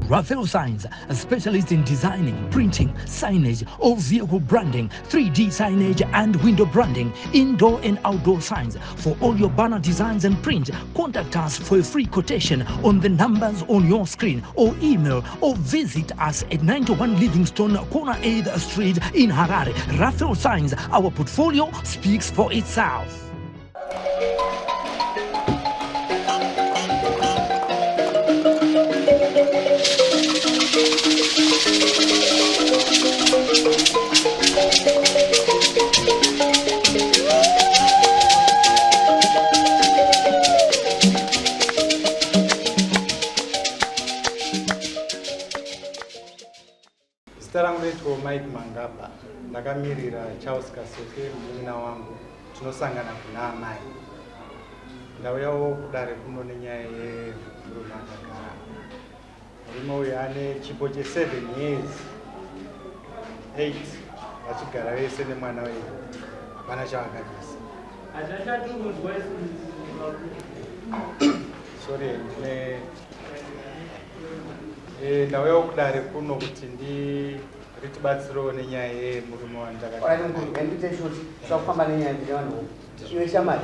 Raphael Signs, a specialist in designing, printing, signage, all vehicle branding, 3D signage and window branding, indoor and outdoor signs. For all your banner designs and print, contact us for a free quotation on the numbers on your screen or email or visit us at 91 Livingstone, corner 8th Street in Harare. Raphael Signs, our portfolio speaks for itself. Zita rangu ndoitwa Mike Mangaba, ndakamirira Charles Kaseke munin'ina wangu, tinosangana kuna amai. Ndauyawo kudare kuno nenyaya yemurume akagara. Murume uyu ane chipo che7 years 8 vachigara vese nemwana uyu, hapana chavakabisa. Sorry, ndine Eh, ndauyawo kudare kuno kuti nditibatsirewo nenyaya yemurume wandakandite shoti sakufamba nenyaya ndine vanhu iwe shamari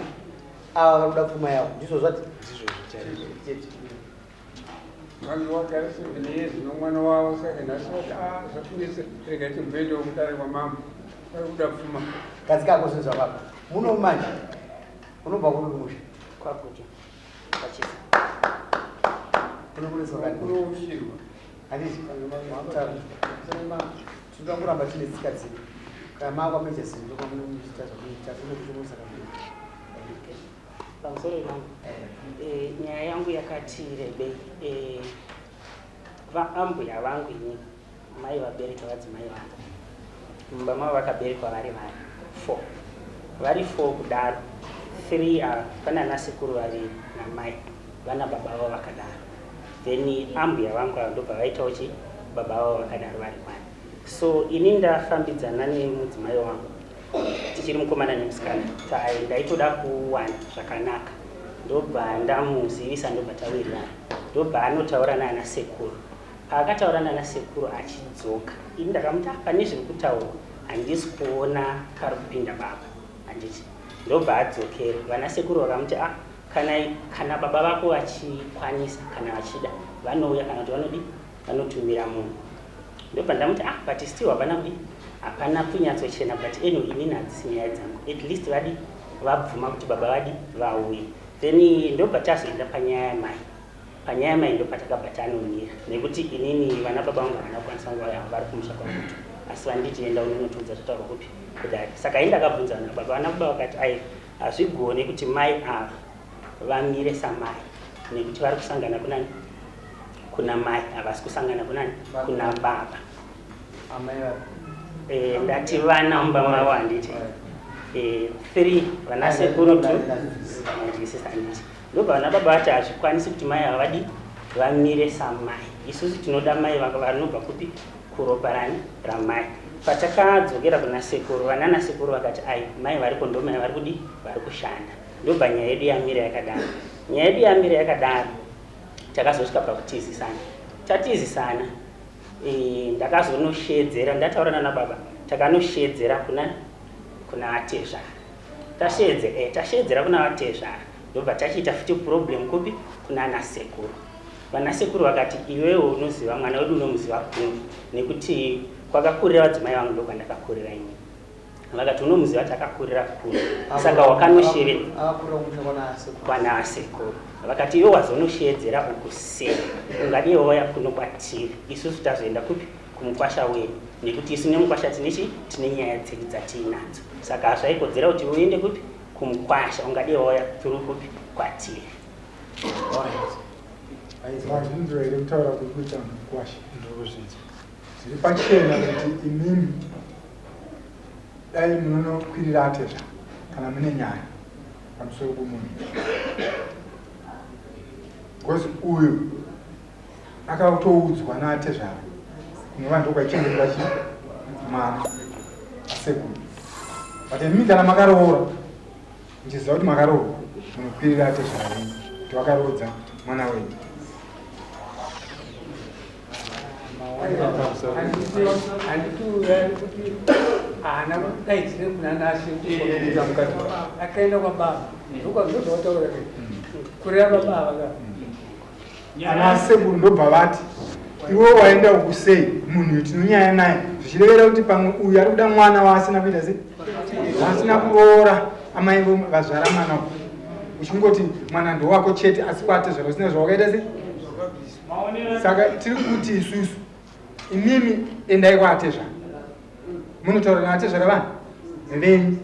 ava vari kuda pfuma yavo ndizvo zvati ndizvozvo chaizvo chete. Vanhu vagara 7 years nomwana wavo, saka nhasi vati a zvatinetse, rega timboendawo kudare kwamambo, vari kuda pfuma. Gadzikako zvinhu zvavako muno manje. Unobva kuri kumusha? Kwagutu, pachisa. Unokuneswa. Kunousirwa. Handiti tinoda kuramba tine tsika dzedu. Kana maakwameja zinto kwamunoita zvamunoita kunokuchomusaka. Pamusoro ivangu, nyaya yangu yakati rebei. Vaambuya vangu inini, mai vabereka vadzimai vangu, mumba mavo vakaberekwa vari vari four. Vari four kudaro, three ava pana anasekuru vaviri namai vana baba vavo vakadaro. Then ambuya vangu ava ndobva vaitawo chi baba vavo vakadaro vari one. So ini ndafambidzana nemudzimai wangu tichiri mukomana nemusikana. Ndaitoda kuwana zvakanaka, ndobva ndamuzivisa, ndobva tawirirana, ndobva anotaura naana sekuru. Paakataura nana sekuru achidzoka, ini ndakamuti, "Ah, pane zviri kutaurwa, handisi kuona pari kupinda baba, handiti?" Ndobva adzokera. Vana sekuru vakamuti, "Ah, kana baba vako vachikwanisa, kana vachida, vanouya, kana kuti vanodi vanotumira munhu." Ndobva ndamuti, "Ah, but still hapana kudi hapana kunyatsochena." But anyway, inini hadzisi nyaya dzangu, at least vadi vabvuma kuti baba vadi vauye. Then ndobva tazoenda panyaya yamai. Panyaya yamai ndopatakabva tanomira, nekuti inini vana baba vangu havana kukwanisa nguva yavo, vari kumusha kwakuti, asi vanditi, "Enda unonotiudza zvataurwa kupi kudare." Saka ini ndakabvunza vana baba. Vana baba vakati, "Ai, hazvigone kuti mai ava vamire samai, nekuti vari kusangana kunani? Kuna mai, havasi kusangana kunani? Kuna baba." Amai vari Ndati vana mumba mavo, handiti? Three vana sekuru, two manzwisisa, handiti? Ndobva vana baba vati hazvikwanisi kuti mai ava vadi vamire samai. Isusu tinoda mai vanobva kupi? Kuropa rani? Ramai. Patakadzokera kuna sekuru, vanana sekuru vakati, "Ai, mai variko, ndo mai vari kudi vari kushanda." Ndobva nyaya yedu yamira yakadaro. Nyaya yedu yamira yakadaro, takazosvika pakutizisana. Tatizisana, ndakazonoshedzera, ndataura nana baba, takanoshedzera kuna atezvara. Tashedzera kuna vatezvara, ndobva tachiita futi problem kupi? Kuna anasekuru. Vanasekuru vakati, "Iwewe unoziva mwana wedu, unomuziva kuno, nekuti kwakakurira vadzimai vangu ndokwandakakurira ini." Vakati, "Unomuziva, takakurira kuno, saka wakanoshevera Akakurira kumusha kwana sekuru. Kwana sekuru. Vakati, "Iwe wazonoshedzera uku sei? Ungadii wauya kuno kwatiri, isusu tazoenda kupi? Kumukwasha wenyu, nekuti isu nemukwasha tine chi tine nyaya dzedu dzatiinadzo, saka hazvaikodzera kuti uende kupi? Kumukwasha. Ungadii wauya through kupi? Kwatiri." Alright. Mazvinzwa here kutaura kuri kuita mukwasha? Ndiri kuzvinzwa. Zviri pachena kuti imimi dai munonokwirira atezva kana mune nyaya pamusoro pomunhu, because uyu akatoudzwa naatezvara kunova ndokwaichengetwa chi mwana asekuru. But imimi kana makaroora, muchiziva kuti makaroorwa, munokwirira atezvara venyu kuti vakaroodza mwana wenyu. Handiti uya kuti haana kudaidzire kuna Nashe kuda mukadzi wake, akaenda kwababa, ndozvawataura kureva baba ka. Ana sekuru ndobva vati, iwe waenda uku sei? Munhu uyu tinonyaya naye, zvichirevera kuti pamwe uyu ari kuda mwana waasina kuita sei, waasina kuroora. Amai vazvara mwana uyu, uchingoti mwana ndowako chete, asi kwatezvara usina zvawakaita sei. Saka tiri kuti isusu, imimi endai kwaatezvara, munotaura naatezvara vanhu venyu,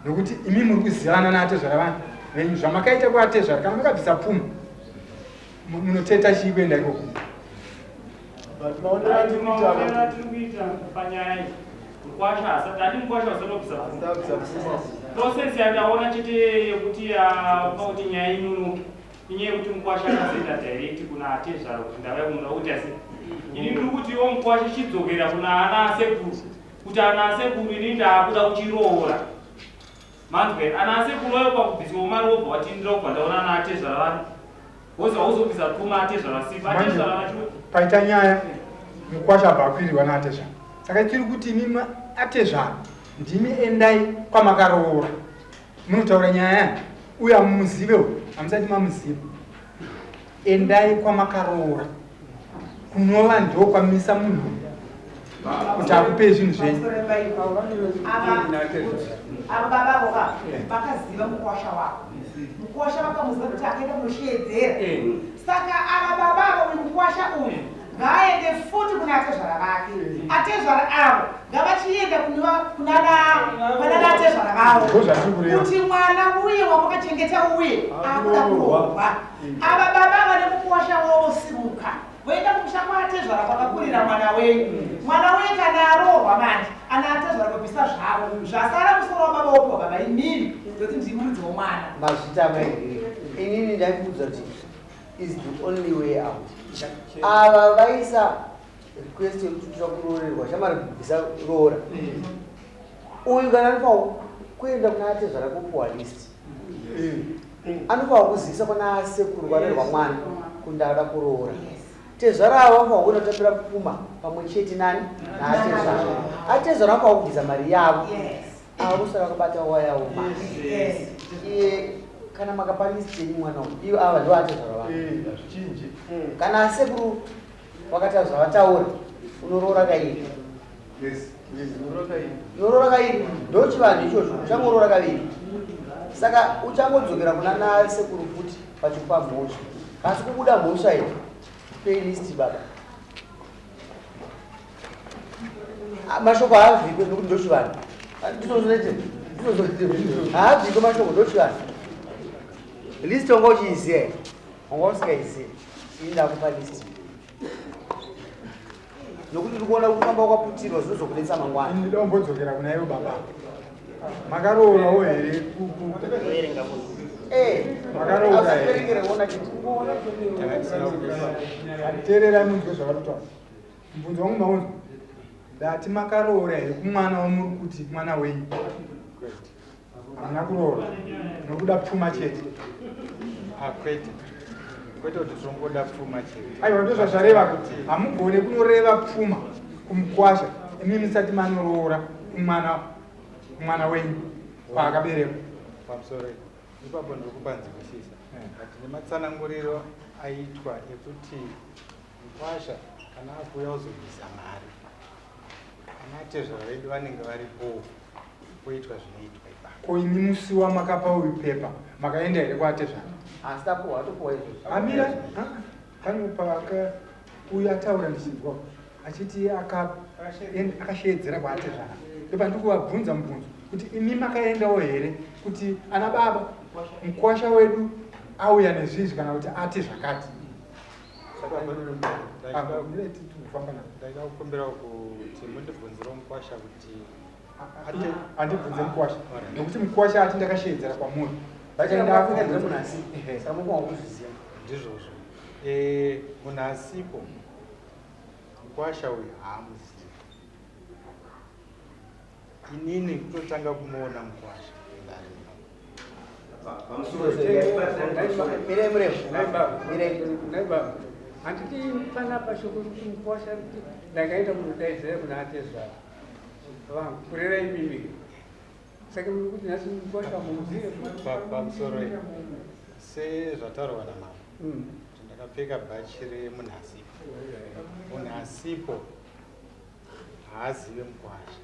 nokuti imi muri kuzivana naatezvara vanhu venyu. Zvamakaita kwaatezvara, kana makabvisa pfuma, munoteta chii kuenda ikoko? But maonero atiri kuita panyaya iyi, mukwasha asati adi, mukwasha usati wabvisa pfuma. Process yandaona chete yekuti pa kuti nyaya inunuke, inyaya yekuti mukwasha akazoenda direct kuna atezvara kuti ndava yekumunda kuti, asi ini ndiri kuti iwo mukwasha chidzokera kuna ana asekuru kuti, ana asekuru, ini ndaakuda kuchiroora. Manzwe ana asekuru ayo pakubviswa mari, wobva watindira kubva ndaona ana atezvara vari wozi hauzobvisa pfuma atezvara sipo, atezvara vacho. Paita nyaya, mukwasha abva akwirirwa naatezvara. Saka tiri kuti imimi atezvara ndimi endai kwamakaroora, munotaura nyaya yani. Uyo hamumuzivewo, hamusati mamuziva. Endai kwamakaroora, kunova ndo kwamisa munhu kuti akupei zvinhu zvenyu. Ava babavo ka vakaziva mukwasha wavo, mukwasha vakamuziva kuti akaenda kunosheedzera. Saka ava babavo, uyu mukwasha uyu ngaaende futi kuna atezvara vake. Atezvara avo ngavachienda kunana atezvara vavo Ndozvatiri kureva. kuti mwana uye wamakachengeta uye akuda kuroorwa. Ava baba vane mukwasha wavo simuka voenda kumusha kwaatezvara kwakakurira mwana wenyu. Mwana uye kana aroorwa manje, ana atezvara vobvisa zvavo, zvasara musoro wababa wopiwa baba imini, ndoti ndiri muridzi womwana. Mazvita maigiri. Inini ndaikuudza kuti is the only way out. Ava vaisa request yekuti toda kuroorerwa, shamari kubvisa roora. Uyu kana anofanwa kuenda kuna atezvara kupuwa list, anofanwa kuzivisa kuna asekuru kwarerwa mwana kuti ndada kuroora. Tezvara ava vanofanwa kuenda kutambira pfuma pamwe chete nani? Naatezvara. Atezvara vanofanwa kubvisa mari yavo, ava vosara kubata wayawo mari. Iye kana makapa list yenyu mwana uyu, ivo ava ndo atezvara vavo. Zvichinji. Kana asekuru vakataura zvavataura, unoroora kairi. Unoroora kairi, ndochivanhu ichocho. Uchangoroora kaviri, saka uchangodzokera kuna nasekuru futi pachikupa mhosva. Kasi kubuda mhosva iyi, pei list baba. Ah, mashoko haavhikwe nokuti ndochivanhu. Ndinozoite, haabvikwe mashoko, ndochivanhu. List wanga uchiiziva here? Wanga usingaizivi. Ini ndakupa list nokuti ndiri kuona kufamba kwakaputirwa, zvinozokunetsa mangwana. Ndinoda kumbodzokera kuna ivo baba. Makaroorawo here? Kuverenga munhu. Makaroora here? Ausaverengere, ona chete. Teererai munzwe zvavari kutaura. Mubvunzo wangu maunzwa. Ndati makaroora here kumwana wamuri kuti mwana wenyu? Hamuna kuroora, nokuda pfuma chete. Ah, kwete, kwete kuti tinongoda pfuma chete. Aiwa, ndozvazvareva kuti hamugone kunoreva pfuma kumukwasha imi musati manoroora kumwana wenyu kwaakaberekwa. Pamusoro ipapo ndiri kupanzwisisa, but nematsananguriro aitwa ekuti mukwasha kana akuuya kuzobvisa mari, ana tezvara vedu vanenge varipo, poitwa zvinoitwa ipapo. Ko imi musi wamakapa uyu pepa, makaenda here kwaatezvara? Asi tapuwa, atopuwa izvozvo. Amira pane paka uyu ataura ndichinzwa achiti akasheedzera kwaatezvara. Ndopandiri kuvabvunza mubvunzo kuti imi makaendawo here kuti ana baba, mukwasha wedu auya nezvizvi, kana kuti ati zvakati? Kufamba navo. Ndaida kukumbira kuti mundibvunzirewo mukwasha kuti Handibvunze mukwasha nokuti mukwasha ati ndakasheedzera kwamuri. Vachangafungadzira munhu asi saka mukwa kuzviziva. Ndizvozvo. Munhu asipo, mukwasha uyu haamuzivi. Inini kutotanga kumuona mukwasha ndarima. Mirei murefu, mirei. Nai baba. Handiti panapa shoko rekuti mukwasha rikuti ndakaenda kunodaidzira kuna atezvara vangu kureva imimi. Saka muri kuti nhasi mukwasha mumuzive. Pamusoro sezvataurwa namama kuti ndakapfeka bhachi remunhu asipo. Munhu asipo haazive mukwasha.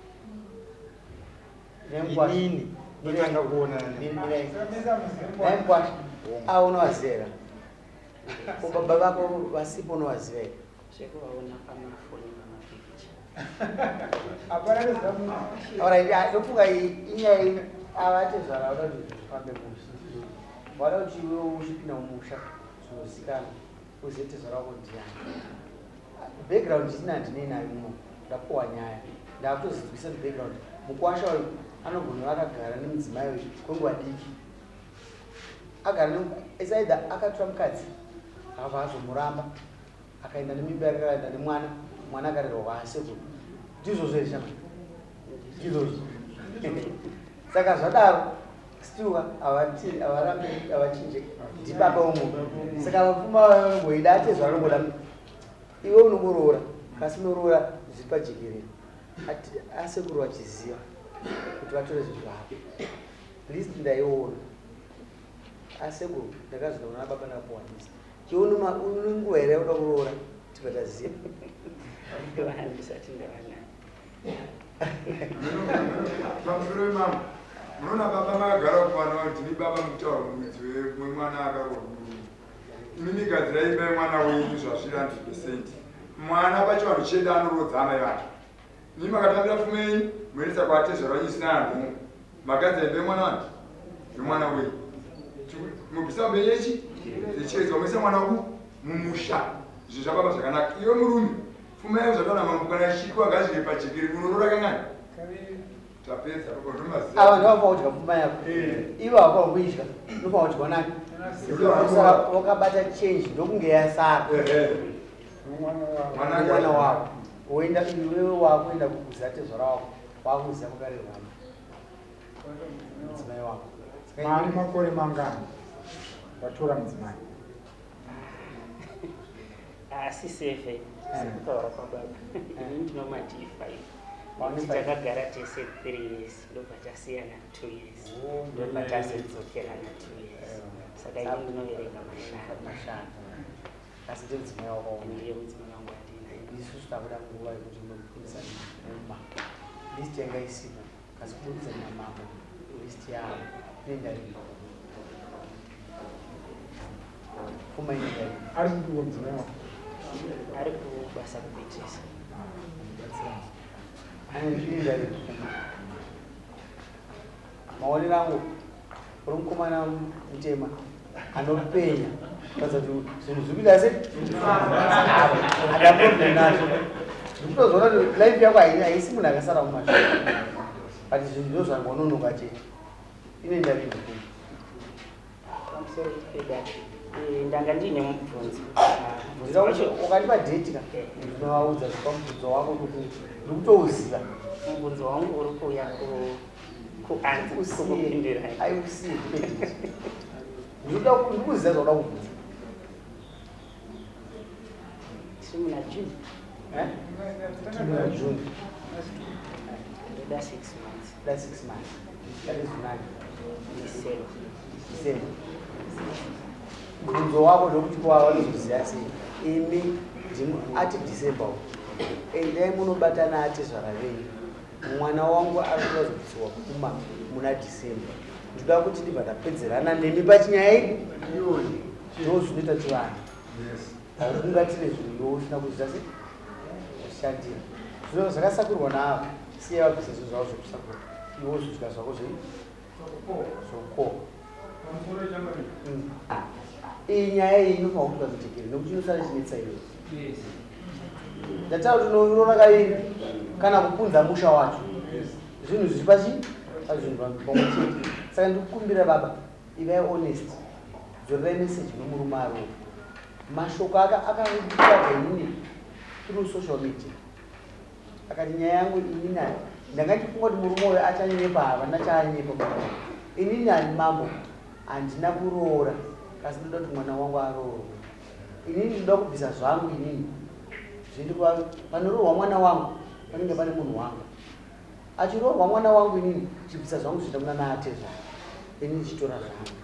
Inini ndotanga kuonana nemukwasha. Avo unovaziva here? Ko baba vako vasipo unovaziva here? Zvekuvaona pamafoni pamapikicha. Alright, ndofunga inyaya avatezvara vada kuti zvifambe mushe. Vada kuti iwe uchipinda mumusha zvinozikanwa uzive tezvara wako ndiani. Background isina handinei nayo muno, ndapuwa nyaya. Ndakutozinzwisa kuti background mukwasha uyu anogona akagara nemudzimai uyu kwenguva diki. Agara is either akatora mukadzi akabva azomuramba akaenda nemimba yake akaenda nemwana, mwana akarerwa kwaasekuru. Ndizvozvo here shama? Ndizvozvo. Saka zvadaro still havarambi havachinje ndibaba womunhu. Saka vapfuma vanongoida atezvara anongoda iwe unongoroora kasi unoroora zviri pajekerere. Asekuru vachiziva kuti vatore zvinhu zvavo. List ndaiona. Asekuru ndakazoona kuna baba ndakapuwa list. Iwe une nguva here yakuda kuroora tibva taziva? Handisati ndava nayo. Pamusoro wemambo, munoona baba makagara kuvana kuti ndimi baba mukutaura mumwedzi wemwana akaroorwa murume. Imi migadzira imba yemwana wenyu zvazviri 100%. Mwana pachivanhu chedu anoroodza amai vake. Imi makatambira pfuma yenyu moendesa kwaatezvara wenyu isina yanhongo. Magadzira imba yemwana wani? Yemwana wenyu. Mubvisa mbe yechi? Yechiedza moisa mwana ku mumusha. Zvinhu zvababa zvakanaka. Iwe murume, pfuma yenyu zvataura mambo kana ichikwa ngazvive pajekere unoroora kangani? Tapedza baba ndomaziva. Ava ndovanofanira kudya pfuma yako. Ivo havafanira kuidya, unofanira kudya nani? Saka wakabata change ndokunge yasara. Mwana wako. Woenda iwewe wakuenda kukuziva tezvara wako, wakuziva kwakarerwa mudzimai wako. Maane makore mangani watora mudzimai? Asi seve sekutaura kwababa ini ndinomati 5. Nekuti takagara tese 3 years ndobva tasiyana 2 years ndobva tazodzokerana 2 years. Saka ini ndinoverenga mashanu. Mashanu. Asi ndiye mudzimai wako. Ndiye mudzimai wangu wandinaye. Isusu takuda nguva yekuti unobudisa muma. List yanga isipo asi kubudisa namambo list yavo inoenda rini? Pfuma inoenda rini? Ari kupiko mudzimai wako? Ari kubasa kuBeatrice. Inoenda rini pfuma? Maonero angu uri mukomana mutema anopenya kuratidza kuti zvinhu zviri kuita sei? Ada problem nazvo. Ndikutozoona kuti life yako haisi munhu akasara mumashure. But zvinhu ndo zvangononoka chete. Inoenda rini pfuma? Pamusoro pedare. Ndanga ndiine mubvunzo. Ndinoda kuti ukandipa date ka ndinovaudza zvepamubvunzo wako ndikutouziva. Mubvunzo wangu uri kuuya kuanzi kukupindurai. Aiusiye ndipe date. Ndinoda ndikuziva zvauda kubvunza. Tiri muna June. Tiri muna June. Ndoda 6 months. Ndoda 6 months. That is nine. December. December. Mubvunzo wako ndokuti kwa vanozoziva sei? Imi ndimu ati December uko. Endai munobatana atezvara venyu. Mwana wangu ari kuda kuzobvisiwa pfuma muna December. Ndoda kuti ndibva ndapedzerana nemi pachinyaya ipi? Ndo zvinoita chivanhu. Haufungatire zvinhu iwe usina kuzviita sei? Kuzvishandira. Zvino zvakasakurwa naavo siya vabvise zvinhu zvavo zvekusakura. Iwe wozvidya zvako zvei? Zvokukohwa. Iyi nyaya iyi inofanirwa kuitwa mujekerere nekuti inosara ichinetsa iwe. Ndataura kuti unoona kaviri kana kupunza musha wacho. Zvinhu zviri pachi pazvinhu pamwe chete. Saka ndikukumbira baba, ivai honest. Dzorerai message nomurume ari uko. Mashoko akanditsvaga inini through social media. Akati nyaya yangu inini ndanga ndichifunga kuti murume uyu achanyepa, havana chaanyepa baba. Inini ani mambo handina kuroora, asi ndoda kuti mwana wangu aroorwe. Inini ndinoda kubvisa zvangu inini zviende panoroorwa mwana wangu panenge pane munhu wangu. Achiroorwa mwana wangu inini chibvisa zvangu zvienda kuna naatezvara ini ndichitora zvangu.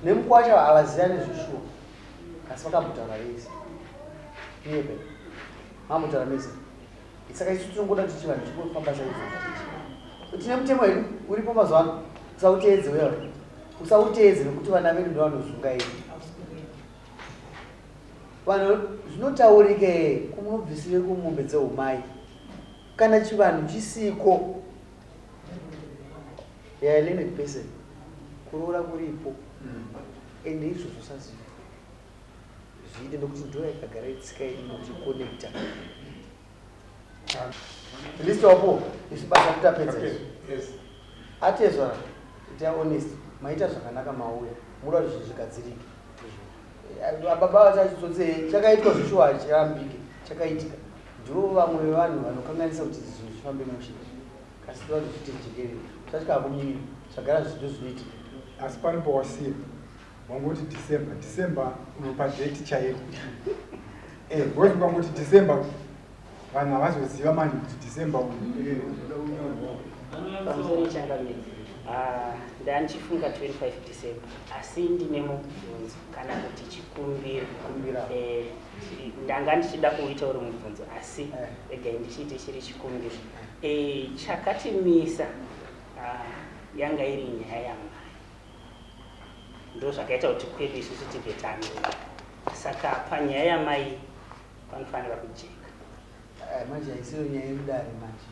Nemukwasha havaziyane zveshuwa asi vakambotaura vese. Nyebe. Mambotaura mese. Saka isu tinongoda kuti chivanhu chingofamba saizvozvo. Tine mutemo hedu uripo mazuva ano usauteedze uya usauteedze nekuti vana vedu ndovanozungaira. Vanhu zvinotaurika ee kumunobvisire kumombe dzeumai kana chivanhu chisiko. You are a learned person. Kuroora kuripo. Ende izvozvo saziva. Zviite nekuti ndo yakagara itsika yedu nekuti List wapo isu basa kutapedza okay. Yes. Atezvara ita honest maita zvakanaka mauya muda kuti zvinhu zvigadzirike. Baba vachachitsotse chakaitwa zveshuwa hachirambike chakaitika. Ndivo vamwe vevanhu vanokanganisa kuti zvinhu zvifambe mushe. Kasi toda kuti zviite jekerere. Usatya hako mimimi zvagara zvido zvinoitika. Asi pane pawasiya wangoti December December unopa date chairo. Eh, because ukangoti December vanhu havazoziva manje kuti December uyu. Pamusoro changamire, ah, ndandichifunga 25 December asi ndine mubvunzo kana kuti chikumbiro. Eh, ndanga ndichida kuuita uri mubvunzo asi eh. regai ndichiite chiri chikumbiro. Eh, chakatimisa ah, yanga iri nyaya yamai ndozvakaita kuti kwedu isusu tibve tamira saka panyaya yamai panofanira kujeka. Eh, manje haisiyo nyaya yemudare manje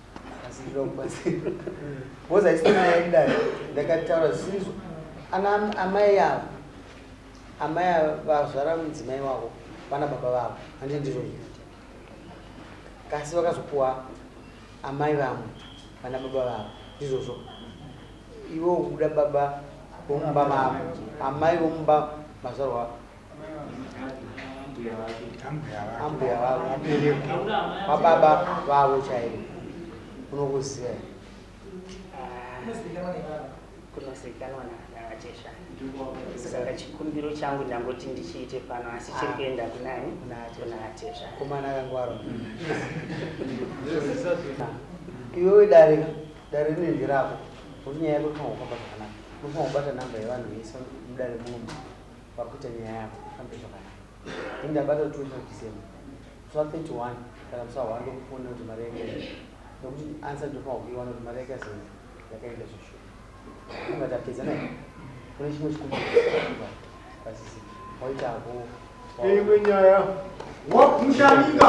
asi ndinoda kubatsira because haisiyo nyaya yemudare ndakataura zvisizvo ana amai avo amai ava vazvara mudzimai wavo vana baba vavo handi ndizvo kasi vakazopuwa amai vamwe vana baba vavo ndizvozvo iwe ukuda baba vomumba mavo amai vomumba mazvarwa ambuya vavo vababa vavo chaivo unokuziva kunozivikanwa navatesha saka chikumbiro changu ndangoti ndichiite pano asi chiri kuenda kunani kuna atesha komana akangwara iwewe dare dare rine ndirako kuti nyaya yako inofanira kufamba zvakanaka unofanira kubata namba yevanhu vese mudare munomu vari kuita nyaya yako ifambe zvakanaka ini ndabata 25 December musi wa 31 kana musi wa 1 ndokufonera kuti mari yakaenda nekuti answer ndinofanira kuiwana kuti mari yakazoenda yakaenda zveshuwa unga tapedza naye kune chimwe chikumbiro pasisi waitako imwe nyaya wakushamika.